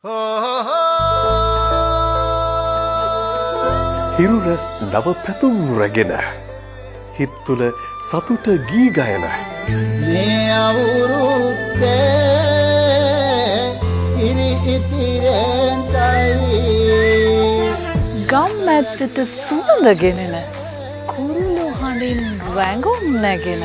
හිරු රැස් නව පැතුම් රැගෙන හිත් තුළ සතුට ගී ගයන මේ අවුරුද්දේ ඉරි ඉතිරෙන්ටයි. ගම් මැද්දට සුවඳ ගෙනෙන කුරුළු හඬින් රැඟුම් නැගෙන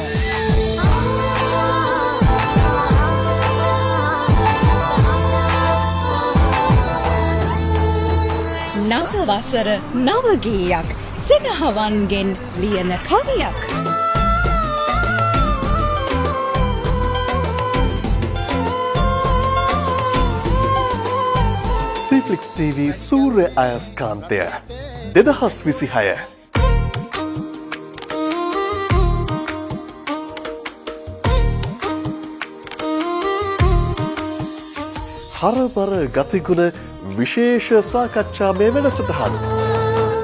නව වසර නව ගීයක්, සෙනහවන්ගෙන් ලියන කවියක්. සීෆ්ලික්ස් TV සූර්ය අයස්කාන්තය 2026. හරබර ගතිගුණ විශේෂ සාකච්ඡාමය වැඩසටහන්.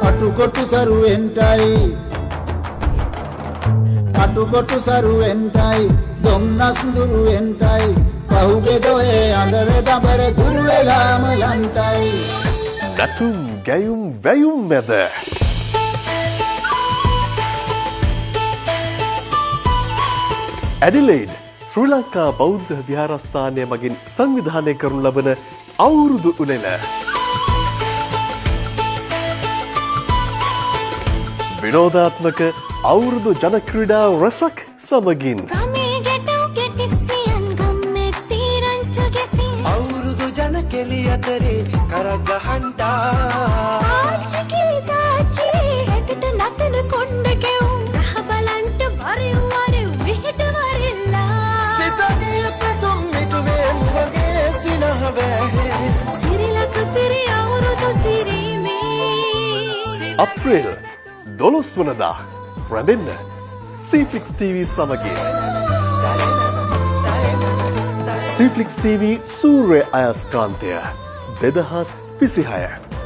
අටුකොටු සරුවෙන්ටයි, අටුකොටු සරුවෙන්ටයි, දොම්නස් දුරුවෙන්ටයි, පහුගේ දොයේ අඳර දඹර දුර වෙලාම යන්ටයි. නැටුම් ගැයුම් වැයුම් මැද ඇඩිලේඩ් ශ්‍රී ලංකා බෞද්ධ විහාරස්ථානය මගින් සංවිධානය කරනු ලබන අවුරුදු උළෙල. විනෝදාත්මක අවුරුදු ජන ක්‍රීඩා රැසක් සමගින් ගමේ ගැටව් කෙටිසියන් ගම්මැති රංචු ගැසින් අවුරුදු ජන කෙලි අතරේ කරක් ගහන්ටා. ආච්චි කිලි තාච්චි හැකට නටන කොණ්ඩ කෙවුම් රහ බලන්ට වරෙව් වරෙව් මෙහෙට වරෙල්ලා. සිතගේ පැතුම් මිටුවේ වගේ සිනහ වැහේ. සිරිලක පිරි අවුරුදු සිරීමේ. අප්‍රේල් 12 වනදා රැඳෙන්න සීෆ්ලික්ස් TV සමගින්. සීෆ්ලික්ස් TV සූර්ය අයස්කාන්තය 2026.